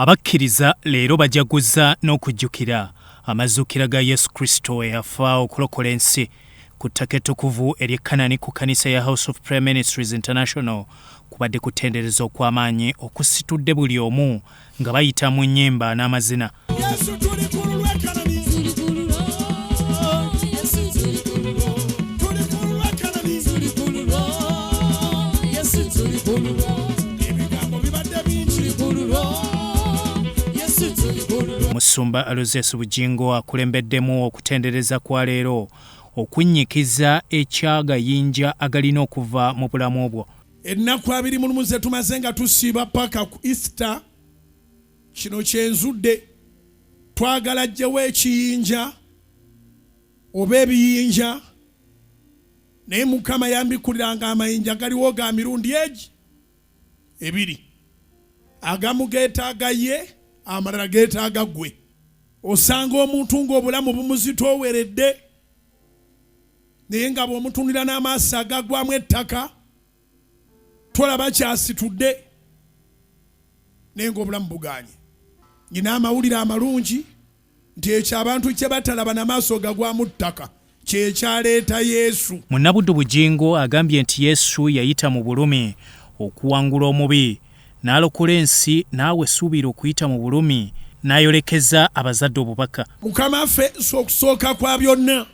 Abakkiriza leero bajaguza n'okujjukira amazuukira ga Yesu Kristo eyafa okulokola ensi ku ttaka ettukuvu ery'e Kanani ku kkanisa ya House of Prayer Ministries International. Kubadde kutendereza okw'amaanyi okusitudde buli omu nga bayita mu nnyimba n'amazina. Yesu tuli ku lulwe Kanani. Tuli ku lulwo, Yesu tuli ku lulwo. Tuli ku lulwe Kanani. Tuli ku lulwo, Yesu tuli ku lulwo. Ebigambo bibadde bingi. Tuli ku lulwo, Yesu tuli ku lulwo. Musumba Aloysius Bugingo akulembeddemu okutendereza kwa leero okunnyikiza eky'agayinja agalina okuva mu bulamu bwo. Ennaku 21 ze tumaze nga tusiiba paka ku Easter, kino kyenzudde, twagala ajjewo ekiyinja oba ebiyinja, naye Mukama yambikkulira nga amayinja galiwo ga mirundi egi ebiri, agamu geetaaga ye, amalala geetaaga ggwe. Osanga omuntu ng'obulamu bumuzitooweredde, naye nga bw'omutunulira n'amaaso agagwamu ettaka tolaba kyasitudde, naye ng'obulamu bugaanye. Nina amawulire amalungi nti ekyo abantu kye batalaba na maaso gagwamu ttaka kye kyaleeta Yesu. Munnabuddu Bugingo agambye nti Yesu yayita mu bulumi okuwangula omubi n'alokola ensi, naawe suubira okuyita mu bulumi n'ayolekeza abazadde obubaka. Mukama waffe Yesu okusooka kwa byonna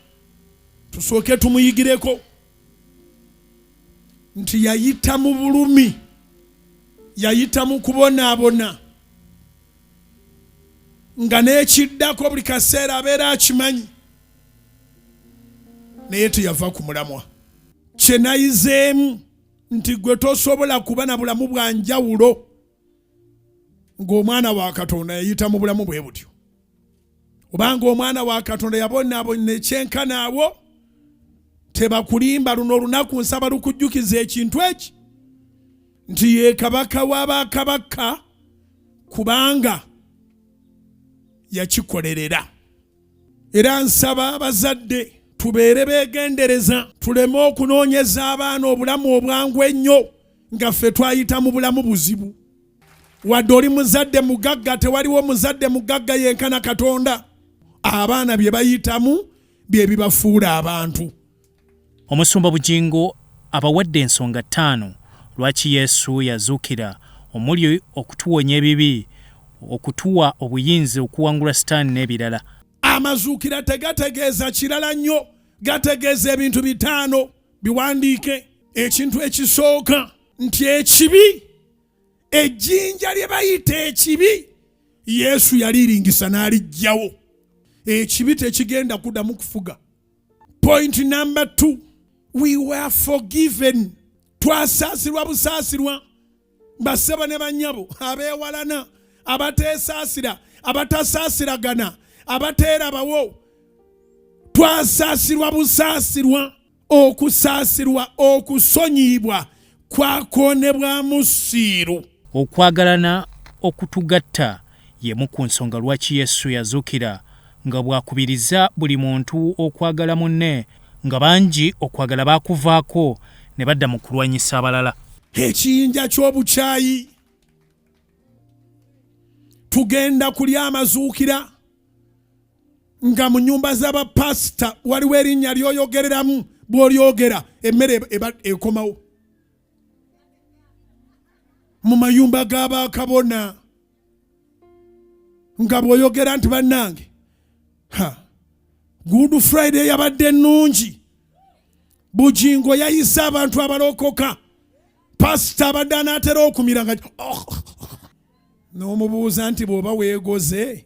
tusooke tumuyigireko nti yayita mu bulumi, yayita mu kubonaabona, nga n'ekiddako buli kaseera abeera akimanyi, naye teyava ku mulamwa. Kye nayizeemu nti gwe tosobola kuba na bulamu bwa njawulo ng'omwana wa Katonda yayita mu bulamu bwe butyo, obanga omwana wa Katonda yabonaabona ekyenkana awo. Tebakulimba, luno olunaku nsaba lukujjukiza ekintu eki nti ye kabaka w'abakabaka, kubanga yakikolerera. Era nsaba abazadde tubeere beegendereza, tuleme okunoonyeza abaana obulamu obwangu ennyo nga ffe twayita mu bulamu buzibu. Wadde oli muzadde mugagga, tewaliwo muzadde mugagga yenkana Katonda. Abaana bye bayitamu bye bibafuula abantu. Omusumba Bugingo abawadde ensonga 5 lwaki Yesu yazuukira, omuli okutuwonya ebibi, okutuwa obuyinza okuwangula sitaani n'ebirala. Amazuukira tegategeeza kirala nnyo, gategeeza ebintu 5. Biwandiike. Ekintu ekisooka nti ekibi, ejjinja lye bayita ekibi, Yesu yaliringisa n'aliggyawo. Ekibi tekigenda kuddamu kufuga. Point number 2, we were forgiven. Twasaasirwa busaasirwa. Basebo ne bannyabo abeewalana, abateesaasira, abatasaasiragana, abateerabawo, twasaasirwa busaasirwa. Okusaasirwa, okusonyiyibwa kwakoonebwamu siiru. Okwagalana okutugatta y'emu ku nsonga lwaki Yesu yazuukira, nga bw'akubiriza buli muntu okwagala munne, nga bangi okwagala baakuvaako ne badda mu kulwanyisa abalala. Ekiyinja ky'obukyayi, tugenda kulya amazuukira nga mu nyumba z'abapasita waliwo erinnya ly'oyogereramu, bw'olyogera emmere eba ekomawo. Mu mayumba g'abakabona nga bw'oyogera nti bannange, ha, Good Friday yabadde nnungi, Bugingo yayise abantu abalokoka, pasita abadde anaatera okumira nga oh. N'omubuuza nti bw'oba weegoze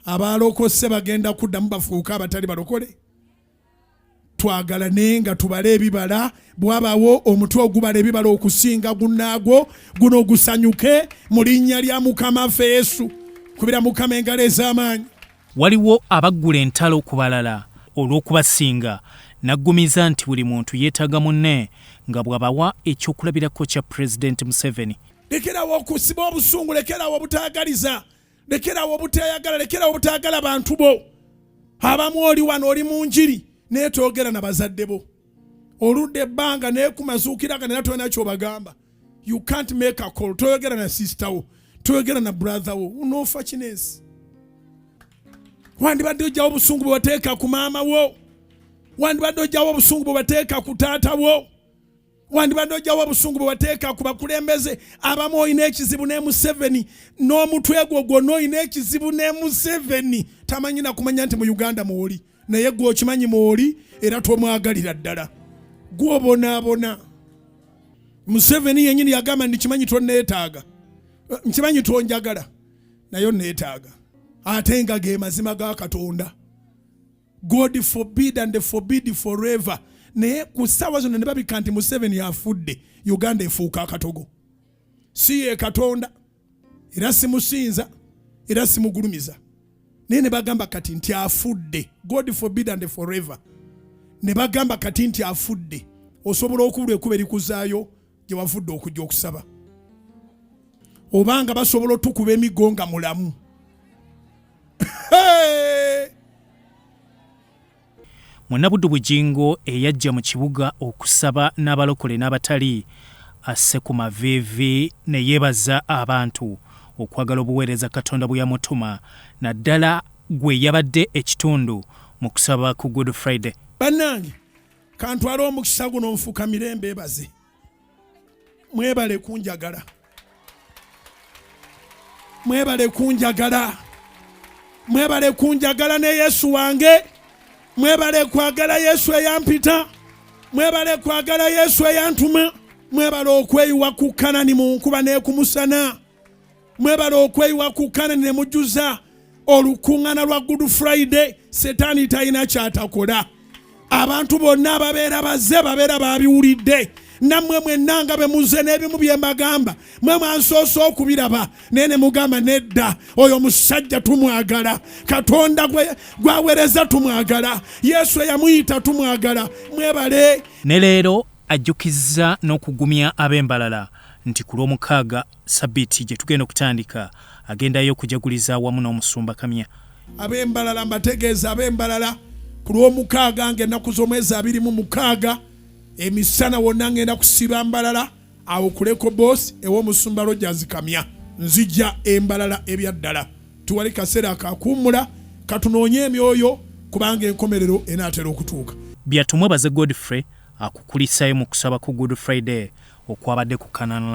abalokose bagenda kuddamu bafuuke abatali balokole. Twagalane nga tubale ebibala, bwabawo omutwe ogubala ebibala okusinga gunnaagwo, guno gusanyuke mu linnya lya Mukama waffe Yesu. Kubira Mukama engalo ez'amaanyi. Waliwo abaggula entalo ku balala olw'okubasinga, n'aggumiza nti buli muntu yeetaaga munne nga bw'abawa ekyokulabirako kya Pulezidenti Museveni. Lekerawo okusiba obusungu, lekerawo obutaagaliza, lekerawo obuteeyagala, lekerawo obutaagala bantu bo. Abamu oli wano oli mu njiri naye toyogera na bazadde bo, oludde ebbanga naye ku mazuukira gano era tolina ky'obagamba. You can't make a call, toyogera na sister wo, Toyogera na brother wo, unoofa kinensi. Wandibadde ojjawo obusungu bwe wateeka ku maama wo, wandibadde ojjawo obusungu bwe wateeka ku taata wo, wandibadde ojjawo obusungu bwe wateeka ku bakulembeze abamu. Olina ekizibu ne Museveni n'omutwe gwo gwonna, olina ekizibu ne Museveni. Tamanyi na kumanya nti mu Uganda mwoli, naye gwe okimanyi mwoli era tomwagalira ddala, gwobonaabona. Museveni yennyini yagamba, "Ndikimanyi tonneetaaga, nkimanyi tonjagala, naye onneetaaga." Ate nga ge mazima ga Katonda. God forbid and forbid forever, naye ku ssaawa zino ne babika nti Museveni afudde, Uganda efuuka akatogo. Si ye Katonda, era simusinza, era simugulumiza, naye ne bagamba kati nti afudde, God forbid and forever, ne bagamba kati nti afudde, osobola okubulwa ekkubo erikuzaayo gye wavudde okujja okusaba, obanga basobola otukuba emiggo nga mulamu. Hey! Munnabuddu Bugingo eyajja mu kibuga okusaba n'abalokole n'abatali asse ku maviivi ne yeebaza abantu okwagala obuweereza Katonda bwe yamutuma, naddala gwe yabadde ekitundu mu kusaba ku Good Friday. Bannange, kantwale omukisa guno nfukamire mbeebaze. Mwebale kunjagala, mwebale kunjagala, mwebale kunjagala ne Yesu wange. Mwebale kwagala Yesu eyampita, mwebale kwagala Yesu eyantuma, mwebale okweyiwa ku Kanani mu nkuba n'ekumusana, mwebale okweyiwa ku Kanani ne mujjuza olukuŋŋaana lwa Good Friday. Setaani talina kyatakola. Abantu bonna ababeera bazze babeera babiwulidde, nammwe mwenna nga bwe muze n'ebimu bye mbagamba, mwe mwansoose okubiraba, naye ne mugamba, "Nedda, oyo musajja tumwagala, Katonda gwaweereza tumwagala, Yesu eyamuyita tumwagala." Mwebale. Ne leero ajjukizza n'okugumya ab'Embalala nti ku Lwomukaaga sabbiiti gye tugenda okutandika agendayo okujaguliza wamu n'omusumba Kamya. Ab'Embalala, mbategeeza, ab'Embalala, ku Lwomukaaga ng'ennaku z'omwezi 26 emisana wonna ngenda kusiba Mbalala awo kuleko bosi ew'omusumba Rogers Kamya. Nzija Embalala ebyaddala, tuwali kaseera kakuwummula, katunoonye emyoyo kubanga enkomerero enaatera okutuuka. Byatumwebaze Godfrey akukulisayo mu kusaba ku Good Friday okwabadde ku Canaan.